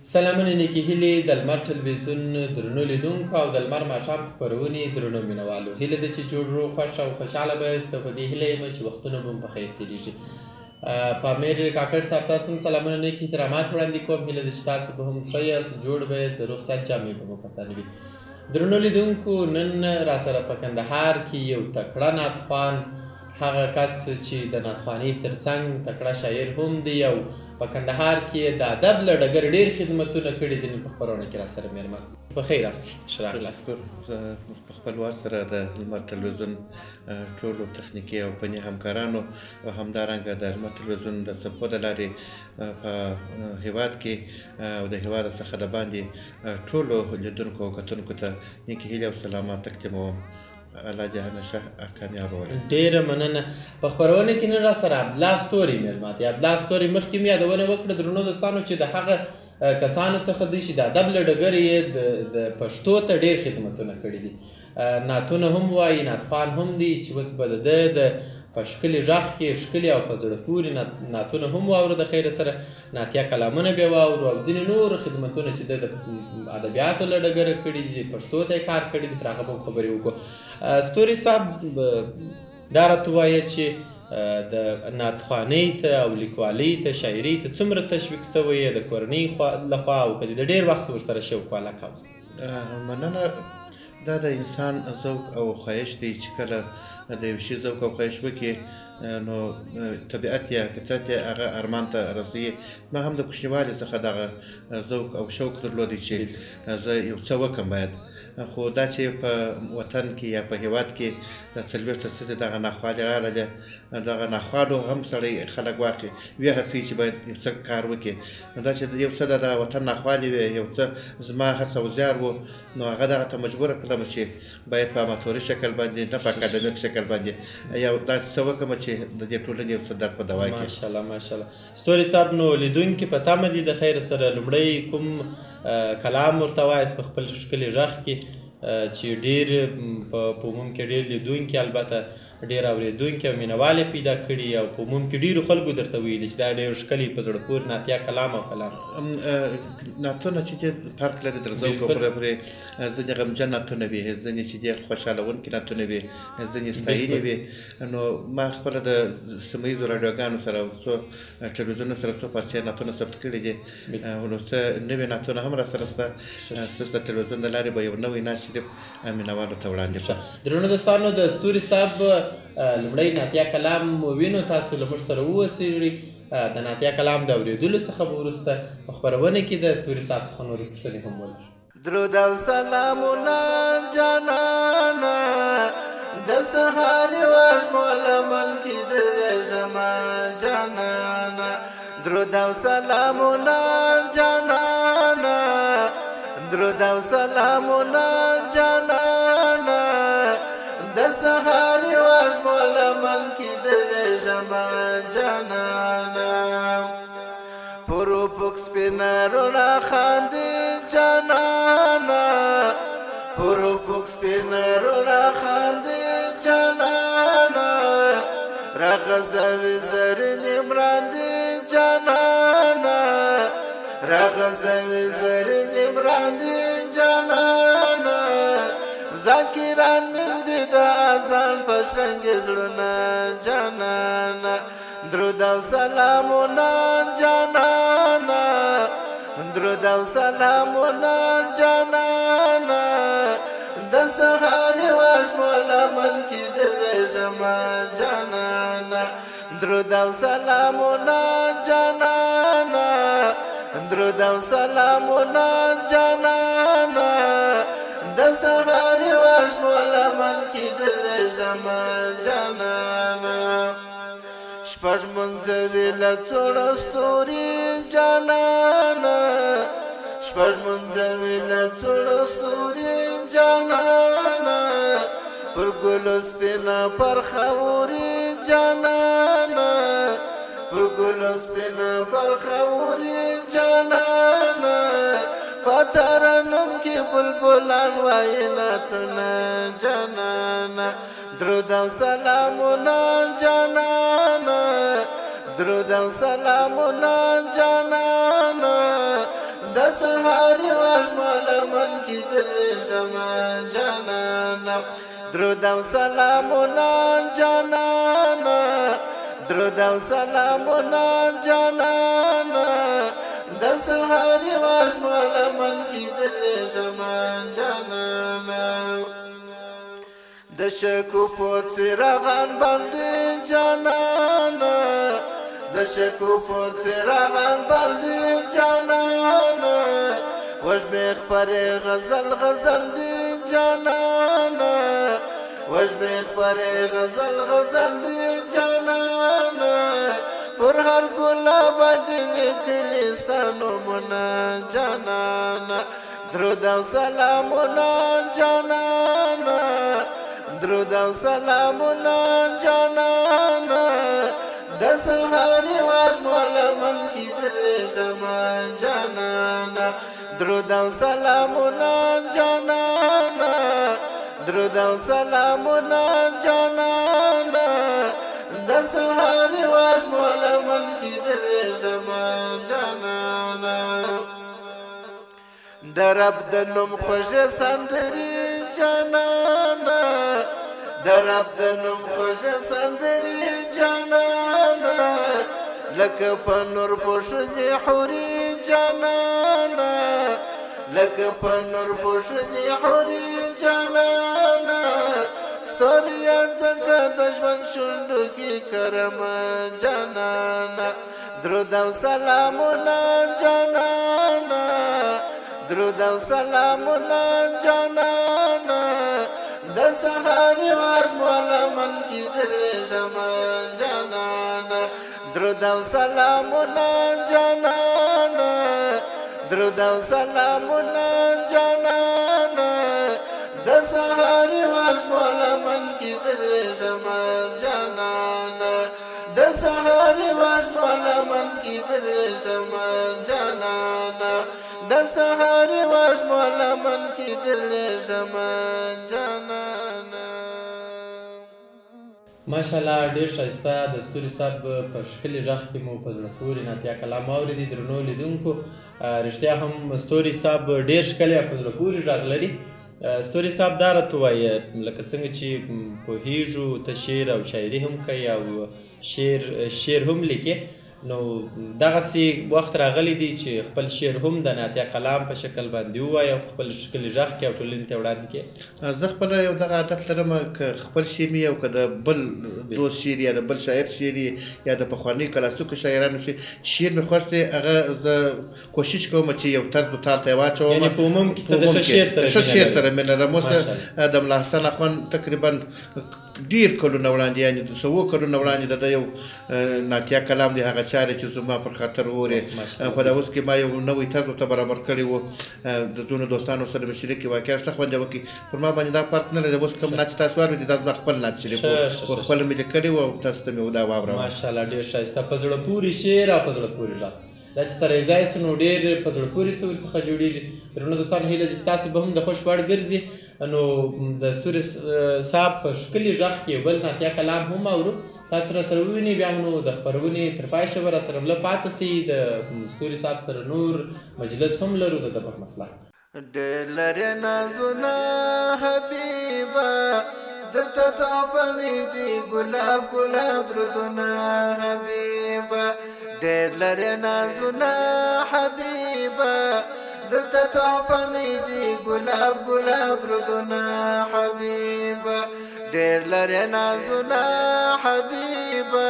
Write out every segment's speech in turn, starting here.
سلامونه نیکې هیلې د لمر ټلویزیون درنو لیدونکو او د لمر ماښام خپرونې درنو مینوالو، هیله ده چې جوړ روغ خوښ او خوشحاله به یاست. په دې هیله یم چې وختونه به مو په خیر تېرېږي. پامیر کاکړ صاحب تاسو ته هم سلامونه نیک احترامات وړاندې کوم. هیله ده چې تاسو به هم ښه یاست، جوړ به یاست، د روغ صحت جامې به مو په تن وي. درنو لیدونکو، نن راسره په کندهار کې یو تکړه نعتخوان، هغه کس چې د نعتخوانۍ ترڅنګ تکړه شاعر هم دی او په کندهار کې د ادب له ډګر ډېر خدمتونه کړي دي، نن په خپرونه کې راسره مېلمه. په خیر راسي، ښه راغلاست. په خپل وار سره د لمر ټلویزیون ټولو تخنیکي او فني همکارانو او همدارنګه د لمر ټلویزیون د څپو د لارې په هیواد کې او د هیواد څخه د باندې ټولو لیدونکو او کتونکو ته نیکې هیلې او سلامات تقدیموم. الله دې همیشه کامیابه ولري. ډېره مننه. په خپرونه کې نن راسره عبدالله ستوری مېلمه دی. عبدالله ستوری مخکې مې یادونه وکړه درنو دوستانو چې د هغه کسانو څخه دی چې د ادب له ډګره یې د پښتو ته ډېر خدمتونه کړي دي. نعتونه هم وایي، نعتخوان هم دی چې اوس به د ده د په ښکلي غږ کې ښکلي او په زړه پورې نعتونه هم واورو، د خیره سره نعتیه کلامونه به واورو او ځینې نور خدمتونه چې ده د ادبیاتو له ډګره کړي دي، پښتو ته یې کار کړی دی، پر هغه به هم خبرې وکړو. ستوري صاحب، دا راته ووایه چې د نعتخوانۍ ته او لیکوالۍ ته، شاعرۍ ته څومره تشویق شوی یې د کورنۍ لخوا او که د ډېر وخت ورسره شوق و علاقه وه؟ مننه. دا د انسان ذوق او خواهش دی چې کله د یو شي ذوق او خواهش وکړي نو طبیعت یا فطرت یې هغه ارمان ته رسوي. ما هم د کوچنیوالي څخه دغه ذوق او شوق درلودی چې زه یو څه وکړم باید، خو دا چې په وطن کې یا په هیواد کې د 40 لسیزې دغه ناخوالې راغلې، دغه ناخوالو هم سړی خلک واقع ویې هڅوي چې باید یو څه کار وکړي. نو دا چې یو څه د وطن ناخوالې وې، یو څه زما هڅه او زیار و، نو هغه دغه ته مجبوره کړم چې باید په اماتوري شکل باندې نه په اکاډمیک شکل باندې یو داسې څه وکړم چې د دې ټولنې یو څه درد په دوا کړي. ماشاءالله ماشاءالله. ستوري صاحب، نو لیدونکي په تمه دي د خیر سره لومړی کوم کلام ورته وایاست په خپل ښکلي غږ کې چې ډېر په عموم کې ډېر لیدونکي، البته ډېر اورېدونکي او مینوال یې پیدا کړي او په عموم کې ډېرو خلکو درته ویلي چې دا ډېر ښکلی په زړه پورې نعتیه کلام او کلام دی. نعتونه چې دي فرق لري در ذوق پورې، ځینې غمجن نعتونه وي، ځینې چې دي خوشحالوونکي نعتونه وي، ځینې ستاینې وي. نو ما خپله د سیمه ییزو راډیوګانو سره او څو ټلویزیونونو سره څو پارچې نعتونه ثبت کړي دي. نو څه نوي نعتونه هم راسره شته. ستاسو د ټلویزیون د لارې به یو نوی نعت شریف مینوالو ته وړاندې کړم. درنو دوستانو، د ستوري صاحب لومړی نعتیه کلام وینو، تاسو له موږ سره ووسیږئ. د نعتیه کلام د اورېدلو څخه به وروسته په خپرونه کې د ستوري صاحب څخه نورې پوښتنې هم ولرو. درود او سلامونه جانانه، د سهار وږمو لمن کې درلېږمه جانانه. درود او سلامونه جانانه، درود او سلامونه جانانه، د سهار وږمو لمن کې درلېږمه جانانه. پر افق سپینه رڼا خاندي جانانه، پر افق سپینه رڼا خاندي جانانه، راغځوي زرینې مراندې جانانه، راغځوي زرینې مراندې جانانه، ذاکران مینځي د اذان په شرنګ زړونه جانانه. درود او سلامونه جانانه، درود او سلامونه جانانه، د سهار وږمو لمن کې درلېږمه جانانه. درود او سلامونه جانانه، درود او سلامونه جانانه، د سهار وږمو لمن کې درلېږمه جانانه. شپږ منځوي له څوړو ستوري جانانه، شپږ منځوي له څوړو ستوري جانانه، پر ګلو سپینه پرخه اوري جانانه، پر ګلو سپینه پرخه اوري جانانه، په ترنم کې بلبلان وایي نعتونه جانانه. درود او سلامونه جانانه، درود او سلامونه جانانه، د سهار وږمو لمن کې درېږمه جانانه. درود او سلامونه جانانه، درود او سلامونه جانانه، د سهار وږمو لمن کې درېږمه جانانه. د شکوفو څراغان باندې جانانه، د شکوفو څراغان باندې جانانه، وږمې خپرې غزل غزل دي جانانه، وږمې خپرې غزل غزل دي جانانه، پر هر ګلاب باندې لیکلي ستا نومونه جانانه. درود او سلامونه جانانه، درود او سلامونه جانانه، د سهار وږمو لمن کې درېږمه جانانه. درود او سلامونه جانانه، درود او سلامونه جانانه، د سهار وږمو لمن کې درېږمه جانانه. د رب د نوم خوږې سندرې جانانه، د رب د نوم خوږې سندرې جانانه، لکه په نور پوښلې حورې جانانه، لکه په نور پوښلې حورې جانانه، ستوري ځکه د ژوند شونډو کې کرمه جانانه. درود او سلامونه جانانه، درود او سلامونه جانانه، د سهار وږمو لمن کې درېږمه جانانه. درود او سلامونه جانانه، درود او سلامونه جانانه، د سهار وږمو لمن کې درېږمه جانانه، د سهار وږمو لمن کې درېږمه جانانه، د سهار وږمو لمن کې درېږمه جانانه. ماشاءالله ډېر ښایسته د ستوري صاحب په ښکلي غږ کې مو په زړه پورې نعتیه کلام واورېدی. درنو لیدونکو، رښتیا هم ستوري صاحب ډېر ښکلی او په زړه پورې غږ لري. ستوري صاحب دا راته ووایه، لکه څنګه چې پوهېږو ته شعر او شاعري هم کوي او شعر هم لیکې، نو دغسې وخت راغلی دی چې خپل شعر هم د نعتیه کلام په شکل باندې ووایې او په خپل ښکلي غږ کې او ټولنې ته وړاندې کړې؟ زه خپله یو دغه عادت لرم، که خپل شعر مې او که د بل دوست شعر یا د بل شاعر شعر یا د پخوانیو کلاسیکو شاعرانو شعر مې خوښ دی، هغه زه کوشش کوم چې یو طرز و تال ته یې واچوم. یعنې په عموم کې ته د ښه شعر سره ښه شعر سره مینه لرم. اوس د ملا حسن اخوند تقریبا ډېر کلونه وړاندې، یعنې د سوو کلونه وړاندې د ده یو نعتیه کلام دی، هغه چارې چې زما پر خاطر اورې. په دا اوس کې ما یو نوی طرز ورته برابر کړی و، د ځینو دوستانو سره مې شریک کړي، واقعا ښه خوند یې وکړي. پر ما باندې دا فرق نه لري، اوس کوم نعت چې تاسو واورېدی دا زما خپل نعت شریک و، خپله مې لیکلی و او تاسو ته مې دا واوروه. ماشاءالله ډېر ښایسته، په زړه پورې شعر او په زړه پورې غږ، دا چې سره یو ځای سو نو ډېر په زړه پورې څه ورڅخه جوړېږي. درنو دوستانو، هیله دي ستاسو به هم د خوښ وړ ګرځي. نو د ستوري صاحب په ښکلي غږ کې یو بل نعتیه کلام هم اورو، تاسو را سره ووینئ. بیا نو د خپرونې تر پای شوه را سره مله پاتې سئ، د ستوري صاحب سره نور مجلس هم لرو د ده په مسلک. ډېر لرې نازونه حبیبه، درته تحفه مې دي ګلاب ګلاب درودونه حبیبه، ډېر لرې نازونه حبیبه، درته تحفه مې دي ګلاب ګلاب درودونه حبیبه، ډېر لرې نازونه حبیبه،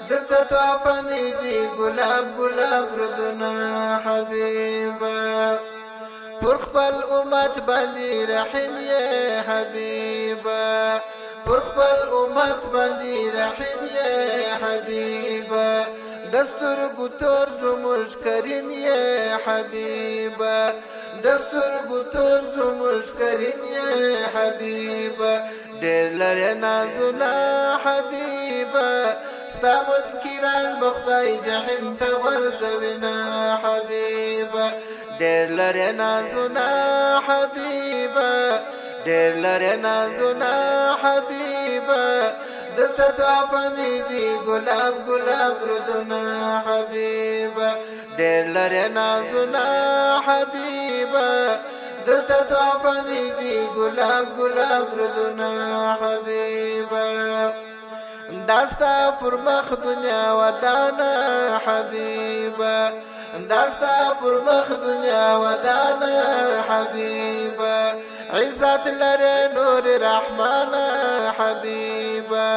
درته تحفه مې دي ګلاب ګلاب درودونه حبیبه. پر خپل امت باندې رحیم یې حبیبه، پر خپل امت باندې رحیم یې حبیبه، د سترګو تور زموږ کریم یې حبیبه، د سترګو تور زموږ کریم یې حبیبه، ډېر لرې نازونه حبیبه، ستا منکران به خدای جهنم ته غورځوینه حبیبه، ډېر لرې نازونه حبیبه، ډېر لرې نازونه حبیبه، درته تحفه مې دي ګلاب ګلاب درودونه حبیبه، ډېر لرې نازونه حبیبه درته تحفه مې دي ګلاب ګلاب درودونه حبیبه. دا ستا پر مخ دنیا ودانه حبیبه، دا ستا پر مخ دنیا ودانه حبیبه. عزت لرې نور رحمانه حبیبه،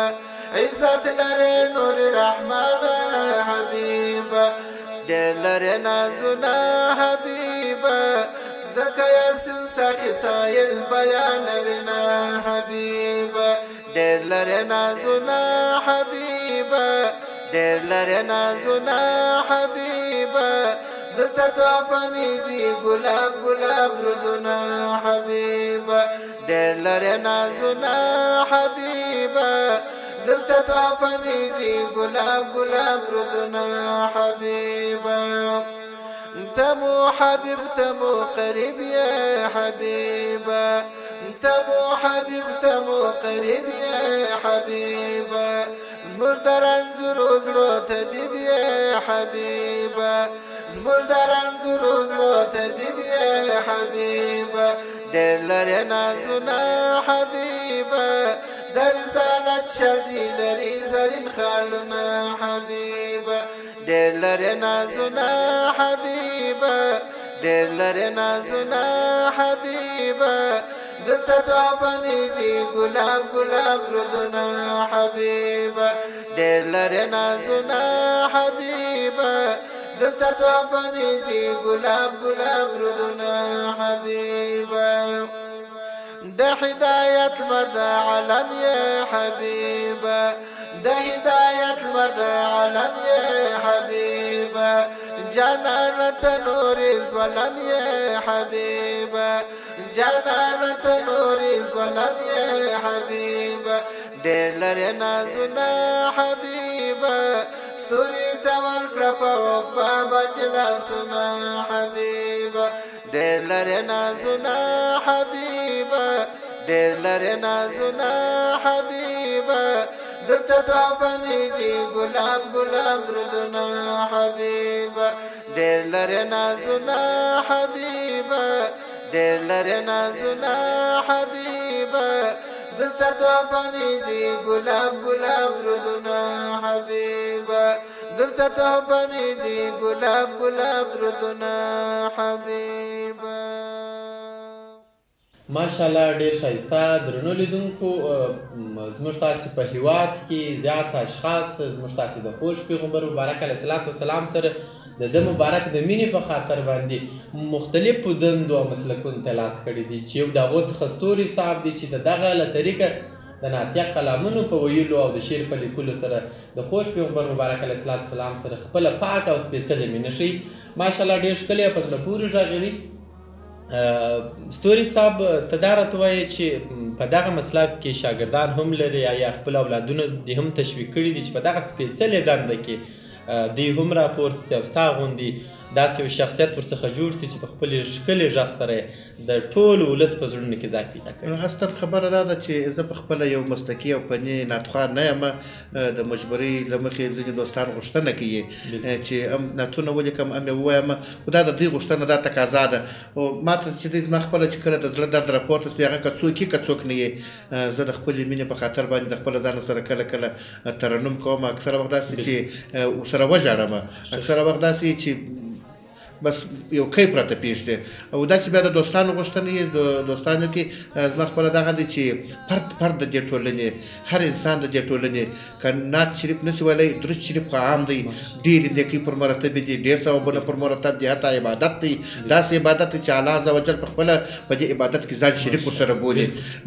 عزت لرې نور رحمانه حبیبه. ډېر لرې نازونه حبیبه، ځکه یاسین ستا قصه یې بیانوینه حبیبه. ډېر لرې نازونه حبیبه، ډېر لرې نازونه حبیبه. درته تحفه مې دي ګلاب ګلاب درودونه حبیبه. ډېر لرې نازونه حبیبه، درته تحفه مې دي ګلاب ګلاب درودونه حبیبه. ته مو حبیب ته مو قریب یې حبیبه، ته مو حبیب ته مو قریب یې حبیبه. زموږ د رنځورو زړو طبیب یې حبیبه، زموږ د رنځورو زړو طبیب یې حبیبه. ډېر لرې نازونه حبیبه، د رسالت شدي لري زرین خالونه حبیبه. ډېر لرې نازونه حبیبه، ډېر لرې نازونه حبیبه. درته تحفه مې دي ګلاب ګلاب درودونه حبیبه. ډېر لرې نازونه حبیبه، درته تحفه مې دي ګلاب ګلاب درودونه حبیبه. د هدایت لمر د عالم یې حبیبه، د هدایت لمر د عالم یې حبیبه. جانانه ته نورې ظلم یې حبیبه، جانانه ته نورې ظلم یې حبیبه. ډېر لرې نازونه حبیبه، ستوري ته ورکړه په عقبا باندې لاسونه حبیبه. ډېر لرې نازونه حبیبه، ډېر لرې نازونه حبیبه. درته تحفه مې دي ګلاب ګلاب درودونه حبیبه. ډېر لرې نازونه حبیبه، ډېر لرې نازونه حبیبه. درته تحفه مې دي ګلاب ګلاب درودونه حبیبه. درته تحفه مې دي ګلاب ګلاب درودونه حبیبه. ماشاءالله ډېر ښایسته. درنو لیدونکو، زموږ تاسې په هیواد کې زیات اشخاص زموږ تاسې د خوږ پیغمبر مبارک علیه الصلاة والسلام سره د ده مبارک د مینې په خاطر باندې مختلفو دندو او مسلکونو ته لاس کړي دي، چې یو د هغو څخه ستوري صاحب دی چې د دغه له طریقه د نعتیه کلامونو په ویلو او د شعر په لیکلو سره د خوږ پیغمبر مبارک علیه الصلاة والسلام سره خپله پاکه او سپېڅلې مینه ښیي. ماشاءالله ډېر ښکلی او په زړه پورې غږ دی. ستوري صاحب ته دا راته وایې چې په دغه مسلک کې شاګردان هم لري، یا خپل اولادونه دې هم تشویق کړي دي چې په دغه سپېڅلې دنده کې دوی هم راپورته سي او ستا غوندې داسې یو شخصیت ورڅخه جوړ سي چې په خپلې ښکلې غږ سره د ټولو ولس په زړونو کې ځای پیدا کړي؟ اصلا خبره دا ده چې زه په خپله یو مسلکي او فني نعتخوان نه یم. د مجبورۍ له مخې ځینې دوستان غوښتنه کوي چې هم نعتونه ولیکم هم یې ووایم، خو دا د دوی غوښتنه، دا تقاضا ده. او ما ته چې دی زما خپله چې کله د زړه درد راپورته سي، هغه که څوک یي که څوک نه یي، زه د خپلې مینې په خاطر باندې د خپله ځانه سره کله کله ترنم کوم. اکثره وخت داسې چې ورسره وژاړم، اکثره وخت داسې چې بس یو کیف راته پېښ دی. او داسې بیا د دوستانو غوښتنه یې، د دوستانو کې زما خپله دغه دی چې فرد فرد د دې ټولنې، هر انسان د دې ټولنې که نعت شریف نه سي ویلی، درود شریف خو عام دی، ډېرې نیکۍ پر مرتبې دي، ډېر ثوابونه پر مرتب دي، حتی عبادت دی، داسې عبادت دی چې الله عز وجل په خپله په دې عبادت کې ځان شریک ورسره بولي.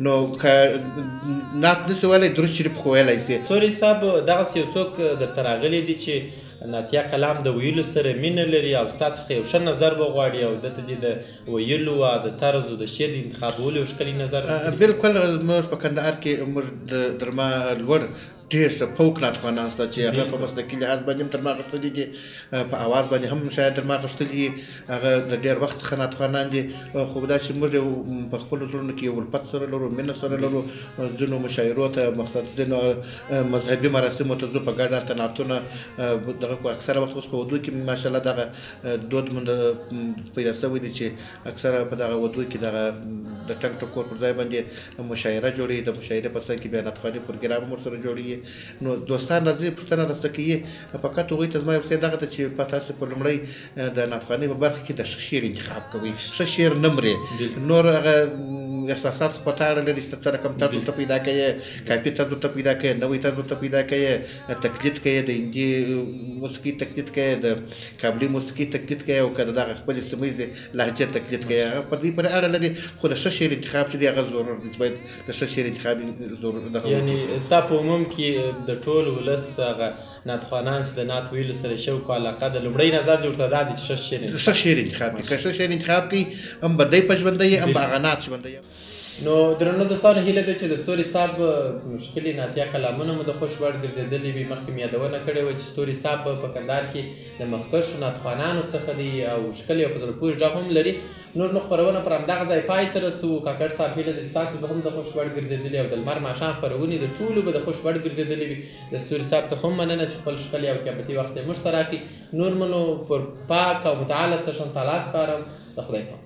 نو که نعت نه سي ویلی، درود شریف خو ویلی سي. ستوري صاحب، دغسې یو څوک درته راغلی دي چې نعتیه کلام د ویلو سره مینه لري او ستا څخه یو ښه نظر وغواړي او ده ته دې د ویلو او د طرز او د شعر د انتخابولو یو ښکلی نظر ورکړي؟ بالکل، موږ په کندهار کې موږ د درما لوړ ډېر ښه فوق نعتخوانان شته چې هغه په مسلکي لحاظ باندې هم تر ما غښتلي دي، په اواز باندې هم شاید تر ما غښتلي دي، هغه د ډېر وخت څخه نعتخوانان دي. خو دا چې موږ یو په خپلو زړونو کې یو الفت سره لرو، مینه سره لرو، ځینو مشاعرو ته مقصد ځینو مذهبي مراسمو ته ځو په ګډه هلته نعتونه دغه کو. اکثره وخت اوس په ودو کې ماشاءالله دغه دود مونږ پیدا شوی دی چې اکثره په دغه ودو کې دغه د ټنګ ټکور پر ځای باندې مشاعره جوړوي، د مشاعرې په څنګ کې بیا نعتخواني پروګرام هم ورسره جوړوي. نو دوستان راځي پوښتنه راڅخه کوي، فقط هغوی ته زما یو څه دغه ده چې په تاسو په لومړی د نعتخوانۍ په برخه کې د ښه شعر انتخاب کوئ، ښه شعر نه مري، نور هغه احساسات خو په تا اړه لري چې ته څه رقم طرز ورته پیدا کوې، کافي طرز ورته پیدا کوې، نوی طرز ورته پیدا کوې، تقلید کوې، د هندي موسیقي تقلید کوې، د کابلي موسیقي تقلید کوې، او که د دغه خپلې سیمه ییزې لهجې تقلید کوې، هغه په دې پورې اړه لري. خو د ښه شعر انتخاب چې دی هغه ضرور دی، چې باید د ښه شعر انتخاب ضرور دغه وکړي. یعنې ستا په عموم کې د ټول ولس هغه نعتخوانان چې د نعت ویلو سره شوق او علاقه ده، لومړی نظر دې ورته دا دی چې ښه شعر انتخاب ښه شعر انتخاب کړي. که ښه شعر انتخاب کړي هم به دی په ژوندی هم به هغه نعت ژوندی. نو درنو دوستانو هیله ده چې د ستوري صاحب ښکلي نعتیه کلامونه مو د خوښ وړ ګرځېدلي وي. مخکې مې یادونه کړې وه چې ستوري صاحب په کندهار کې د مخکښو نعتخوانانو څخه دی او ښکلی او په زړه پورې غږ هم لري. نور نو خپرونه پر همدغه ځای پای ته رسوو. کاکړ صاحب هیله ده چې تاسو به هم د خوښ وړ ګرځېدلي او د لمر ماښام خپرونې د ټولو به د خوښ وړ ګرځېدلي وي. د ستوري صاحب څخه هم مننه چې خپل ښکلی او قیمتي وخت یې موږ ته راکړي. نور مو نو پر پاک او متعاله څښتن تعالی سپارم. د خدای په امان.